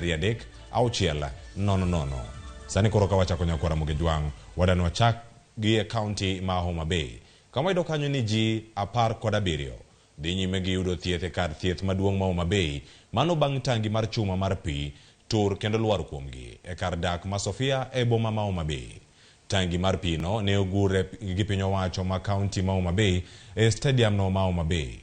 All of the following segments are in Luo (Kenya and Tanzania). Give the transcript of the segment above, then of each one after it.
2 3 6 0 0. Sani koro ka wachako nyakwar Ramogi Jwang', wadwa ni wachak gi e kaunti ma Homa Bay. Kama wayudo kanyo ni ji 17 dhi nyime gi yudo thieth e kar thieth maduong' ma Homa Bay, mano bang' tangi mar chuma mar pi tur kendo lwar kuomgi e kar dak ma Sofia e boma ma Homa Bay. Tangi mar pi no ne ogur gi piny owacho ma kaunti ma Homa Bay e stadium no ma Homa Bay.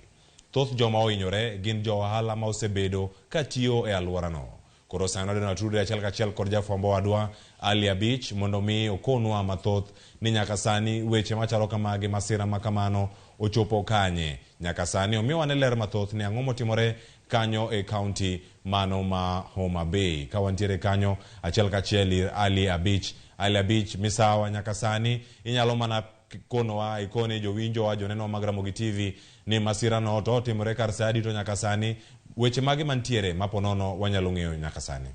Thoth joma ohinyore gin jo ohala ma osebedo ka tiyo e alworano. Koro sani wadwa ni watudre achiel kachiel kod jafwambo wadwa Ali Abich mondo mi okonwa mathoth ni nyaka sani weche machalo kamagi, masira ma kamano ochopo kanye. Nyaka sani omiwa ne ler mathoth ni ang'o motimore kanyo e kaunti mano ma Homa Bay. Ka wantiere kanyo achiel kachiel ir Ali Abich. Ali Abich, misawa nyaka sani inyalo mana konowa ikone jowinjowa joneno mag Ramogi TV ni masira no to otimore kar sa adi to nyaka sani weche mage mantiere ma ponono wanyalo ng'eyo nyaka sani.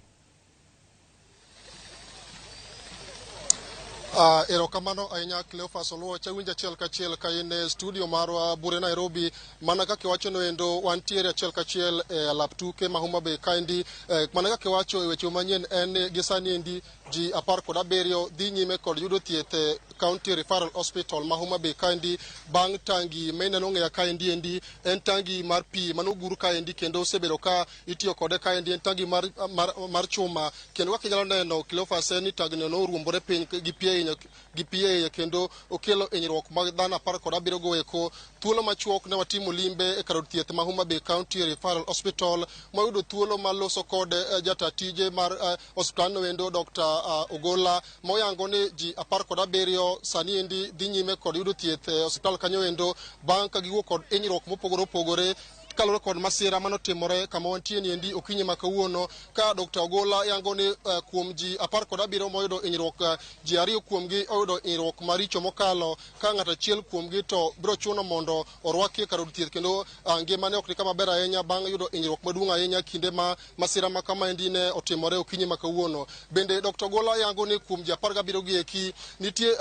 Erokamano ahinya Cleophas Oluoch, awinjo achiel kachiel ka in e studio marwa Bure Nairobi. Mana kaka iwacho no endo, wantiere achiel kachiel e alap tuke ma Homa Bay kaendi. Mana kaka iwacho e weche manyien en ni gi sani endi ji 17 dhi nyime kod yudo thieth e County Referral Hospital ma Homa Bay kaendi bang' tangi ma ineno ng'eya kaendi endi en tangi mar pi manogur kaendi kendo osebedo ka itiyo kode kaendi en tangi mar chuma kendo kaka inyalo neno Cleophas en ni tangino noruombore piny gi pi ahinya, gi pi e iye kendo okelo hinyruok mag dhano 17 go eko. Thuolo machuok ne watimo limbe e kar od thieth ma Homa Bay County Referral Hospital mwayudo thuolo mar loso kod jata tije mar osiptandno endo Dr. Ogola moyango ni ji 17 sani endi dhi nyime kod yudo thieth e osiptal kanyo endo bang' ka giwuok kod hinyruok mopogore opogore kaluwore kod masira manotimore kama wantie ni endi okinyi ma kawuono ka Dr. Ogola yango ni kuom ji 17 moyudo hinyruok, ji 2 kuomgi oyudo hinyruok maricho mokalo ka ng'ato achiel kuomgi to biro chuno mondo orwaki e kar od thieth kendo ngimane ok ni kama ber ahinya bang' yudo hinyruok maduong' ahinya kinde ma masira ma kamaendi ne otimore okinyi ma kawuono. Bende Dr. Ogola yango ni kuom ji 17 gi eki nitie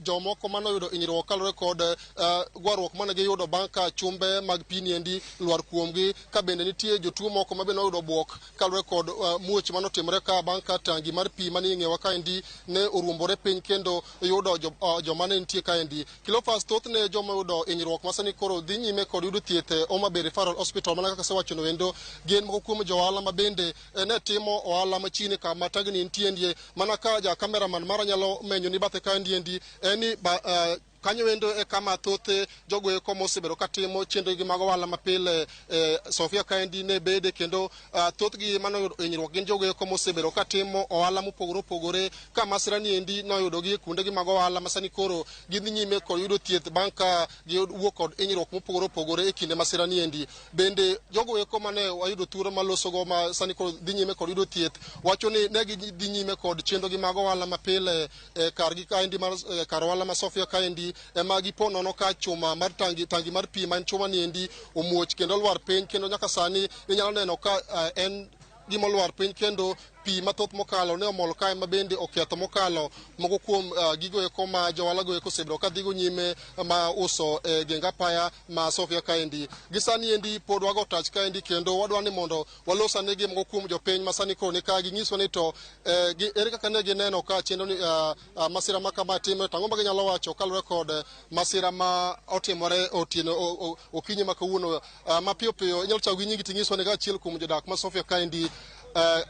jomoko manoyudo hinyruok kaluwore kod gwarruok mane giyudo bang' ka chumbe mag pi niendi lwar kuomgi, ka bende nitie jotuo moko ma bende noyudo bwok kaluwore kod muoch manotimore ka bang' ka tangi mar pi manie ng'ewa kaendi ne oruombore piny kendo yudo joma ne nitie kaendi. Cleophas, thothne joma oyudo hinyruok ma sani koro dhi nyime kod yudo thieth e Homa Bay Referral Hospital mana kaka asewacho endo gin moko kuom jo ohala ma bende ne timo ohala machiegni kama tangni nitie. Mana ka ja cameraman mara nyalo menyo ni bathe kaendi endi en ni kanyo endo e kama thoth jogo eko mosebedo katimo chenrogi mag ohala mapile Sofia kaendi ne bede kendo thothgi manoyudo hinyruok gin jogo eko mosebedo katimo ohala mopogore opogore ka masira ni endi noyudogi e kuondegi mag ohala ma sani koro gidhi nyime kod yudo thieth bang' ka giwuok kod hinyruok mopogore opogore e kinde masira ni endi. Bende jogo eko mane wayudo thuolo malosogo ma sani koro dhi nyime kod yudo thieth wacho ni ne gidhi nyime kod chenrogi mag ohala mapile e kargi kaendi mar kar ohala ma Sofia kaendi ema gipo nono ka chuma mar tangi mar pi ma en chuma ni endi omuoch kendo olwar piny kendo nyaka sani inyalo neno ka en gima olwar piny kendo pi mathoth mokalo ne omol kae ma bende oketho mokalo moko kuom gigo eko ma johala go eko osebedo ka dhigo nyime ma uso e geng apaya ma Sofia kaendi. Gi sani endi pod wago tach kaendi kendo wadwa ni mondo walos ane gi moko kuom jopiny ma sani koro ni ka ginyiswa ni to ere kaka ne gineno ka chenro ni masira ma kama timore to ang'o ma ginyalo wacho kaluwore kod masira ma otimore otieno okinyi ma kawuono. Mapiyo piyo inyalo chako gi nyingi tinyiswa ni achiel kuom jodak ma Sofia kaendi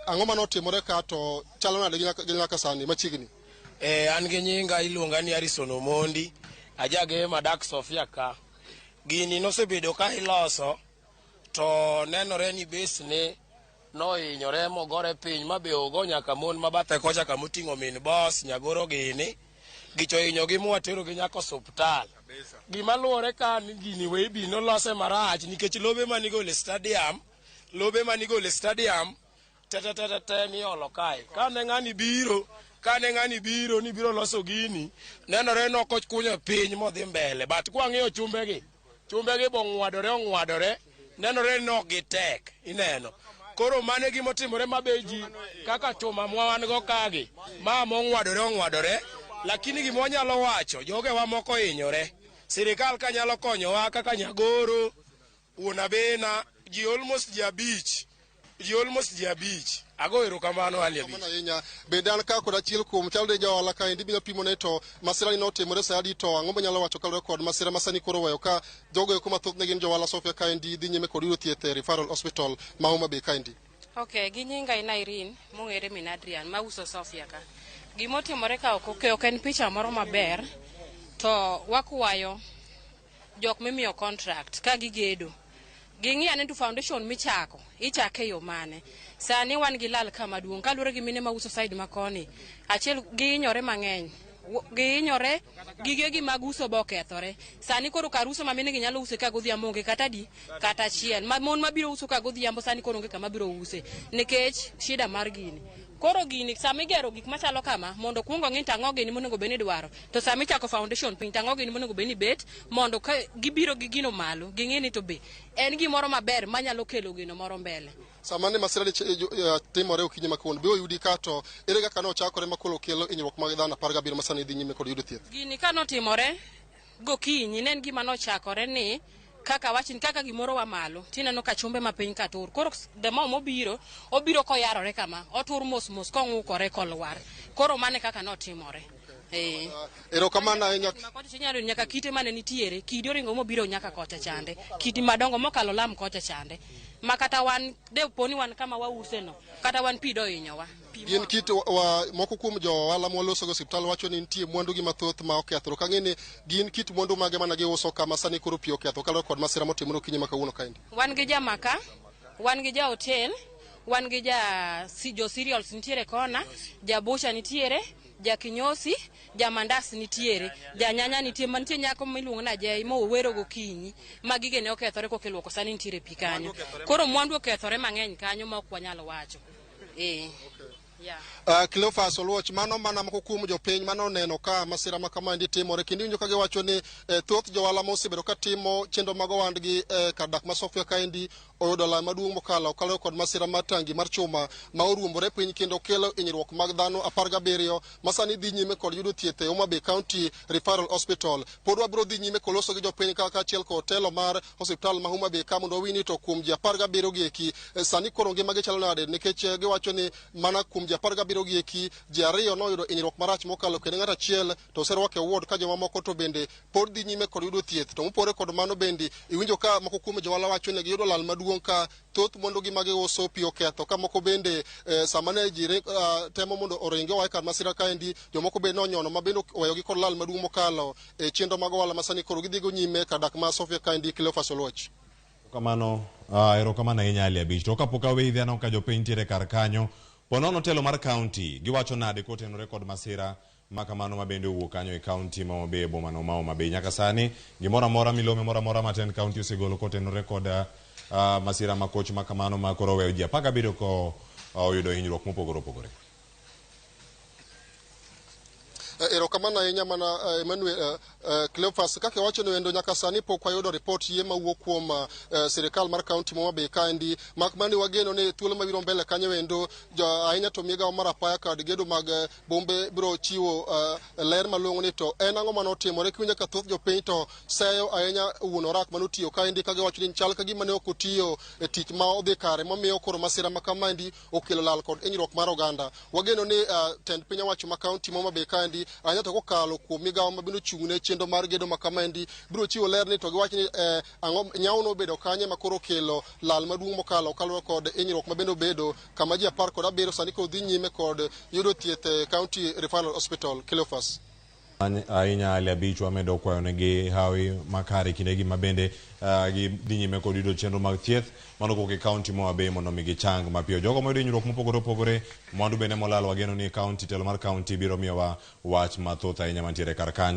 ang'o mane otimore ka to chalo nade gi nyaka sani machiegni? An gi nyinga iluonga ni Harrison Omondi, ajage madak Sofia ka. Gini nosebedo ka iloso to nenore ni base ne nohinyore mogore piny ma be ogo nyaka mon ma bathe kocha kamoting'o min boss nyagoro gini. Gicho hinyogi mwaterogi nyaka osuptal. Gima luwore ka ni gini weibi nolose marach nikech lobe manigolo e stadium, lobe manigolo e stadium te te te te te miolo kae. Kane ng'ani biro, kane ng'ani biro ni biro loso gini, nenore ni ok okunyo piny modhi mbele. But kwang'iyo chumbegi, chumbegi bong'wadore ong'wadore, nenore ni ok gitek, ineno. Koro mano e gima otimore ma be ji kaka chuma mwa wan go kagi, ma mong'wadore ong'wadore, lakini gima wanyalo wacho, jogewa moko ohinyore. Sirikal ka nyalo konyowa kaka Nyagoro, Wuon Abena, ji almost ji 5. Ji almost ji 5. Ago erokamano Ali 5. Kamano ahinya. Bende an ka kod achiel kuom chalre jo ohala kaendi biro pimone to masira ni notimore sa adi, to ang'o manyalo wacho kaluwore kod masira ma sani koro weyo ka jogo eko mathothne gin jo ohala Sofia kaendi dhi nyime kod yudo thieth e Referral Hospital ma Homa Bay kaendi. Ok, gi nyinga en Irene, mong'ere min Adrian, mauso Sofia ka. Gimotimore ka ok en picha moro maber, to wakwayo jok mimiyo contract ka gigedo. Ging'i ane to foundation michako, ichake e yo mane. Sani wan gi lal ka maduong', kaluwore gi mine mauso side makoni. Achiel gihinyore mang'eny. Gihinyore, gigegi mag uso be okethore. Sani koro kar uso ma mine gi nyalo use ka godhiambo onge kata adi, kata achiel. Ma mon mabiro uso ka godhiambo sani koro onge kama biro use, nikech shida mar gini. Koro gini, sama igero gik machalo kama, mondo kuong ong'i to ang'o gini monego bed ni idwaro. To sama ichako foundation piny, to ang'o gini monego bed ni bet, mondo ka gibiro gi gino malo, ging'i ni to be en gimoro maber manyalo kelo gino moro mbele. Sama ne masira ni timore okinyi ma kawuono, be oyudi ka to ere kaka nochakore ma koro kelo hinyruok mag dhano 17 ma sani dhi nyime kod yudo thieth? Gini ka notimore gokinyi, ne en gima nochakore ni kaka wachni, kaka gimoro wa malo, tineno ka chumbe ma piny ka tur. Koro the more mobiro, obiro koyarore kama, otur mos mos kong'ukore kolwar. Koro mano e kaka notimore. Erokamano ahinya. Kocha inyalo yudo nyaka kite mane nitiere, kidi oringo mobiro nyaka kocha chande, kidi madongo mokalo lam kocha chande. Ma kata wan, de poni wan kama wause no, kata wan pi dohinyowa. Gin kit moko kuom jo ohala mwaloso go osiptal wacho ni nitie mwandu gi mathoth ma okethore. Ok ang'e ni gin kit mwandu mage mana giuso kama sani koro pi oketho kaluwore kod masira motimore okinyi ma kawuono kaendi. Wan gi jamaka, wan gi ja hotel, wan gi jo cereals nitiere kona, ja bucha nitiere, ja kinyosi, ja mandas nitiere, ja nyanya nitie, mantie nyako miluongo ni Ajay mowero gokinyi, ma gige ne okethore koka iluoko sani nitiere pi kanyo. Koro mwandu okethore mang'eny kanyo ma ok wanyal wacho. Yeah. Cleophas Oluoch, mano mana moko kuom jopiny mano oneno ka masira ma kamaendi timore, kendo iwinjo ka giwacho ni thoth johala mosebedo ka timo chenro mag ohandgi kar dak ma Sofia kaendi oyudo lal maduong' mokalo kaluwore kod masira mar tangi mar chuma ma oruombore piny kendo kelo hinyruok mag dhano 17 ma sani dhi nyime kod yudo thieth e Homa Bay County Referral Hospital. Pod wabiro dhi nyime koloso gi jopiny ka kaachiel kod telo mar osiptal ma Homa Bay ka mondo wawinj ni to kuom ji 17 gi eki sani koro ngimagi chalo nade, nikech giwacho ni mana kuom ji 17 gi eki ji 2 noyudo hinyruok marach mokalo kendo ng'ato achiel to oserwake e ward ka jomamoko to bende pod dhi nyime kod yudo thieth. To mopogore kod mano bende iwinjo ka moko kuom johala wacho ni giyudo lal maduong' ka thoth mwandugi ma giuso pi oketho, ka moko bende sama ne ji temo mondo oringi oa e kar masira kaendi, jomoko bende nonyono ma bende oweyogi kod lal maduong' mokalo e chenro mag ohala ma sani koro gidhigo nyime kar dak ma Sofia kaendi. Cleophas Oluoch. Erokamano, erokamano ahinya Ali Abich. To kapok aweyi dhi aneno ka jopiny nitiere kar kanyo. Ponono telo mar county giwacho nade kotenore kod masira ma kamano ma bende owuok kanyo e county ma Homa Bay e boma no ma Homa Bay. Nyaka sani gimoro amora milome moro amora ma tend county osegolo kotenore kod masira ma koch ma kamano ma koro oweyo ji 17 ko oyudo hinyruok mopogore opogore. Erokamano ahinya mana Emmanuel, Cleophas. Kaka iwacho ni wendo nyaka sani pok wayudo ripot yie mawuok kuom sirikal mar county ma Homa Bay kaendi, mak mana ni wageno ni thuolo mabiro mbele kanyo wendo ahinya to migawo mar apaya kod gedo mag bombe biro chiwo ler malong'o ni to en ang'o mane otimore. Kiwinjo ka thoth jopiny to seyo ahinya wuon orak mane otiyo kaendi ka giwacho ni chal ka gima ne ok otiyo e tich ma odhi kare momiyo koro masira ma kamaendi okelo lal kod hinyruok mar oganda. Wageno ni tend piny owacho ma county ma Homa Bay kaendi ahinya to kokalo kuom migawo ma bende ochung' ne chenro mar gedo ma kamaendi biro chiwo ler ni to giwach ni ang'o nyawo nobedo kanye ma koro okelo lal maduong' mokalo kaluwore kod hinyruok ma bende obedo kama ji 17 sani koro dhi nyime kod yudo thieth e County Referral Hospital. Cleophas. Ahinya Ali Abich, wamedo kwayo negi hawi makare kindegi ma bende gidhi nyime kod yudo chenro mag thieth mano kowuok e county ma Homa Bay mondo mi gichang mapiyo. Jogo moyudo hinyruok mopogore opogore, mwandu bende molal, wageno ni county, telo mar county biro miyowa wach mathoth ahinya mantiere kar kanyo.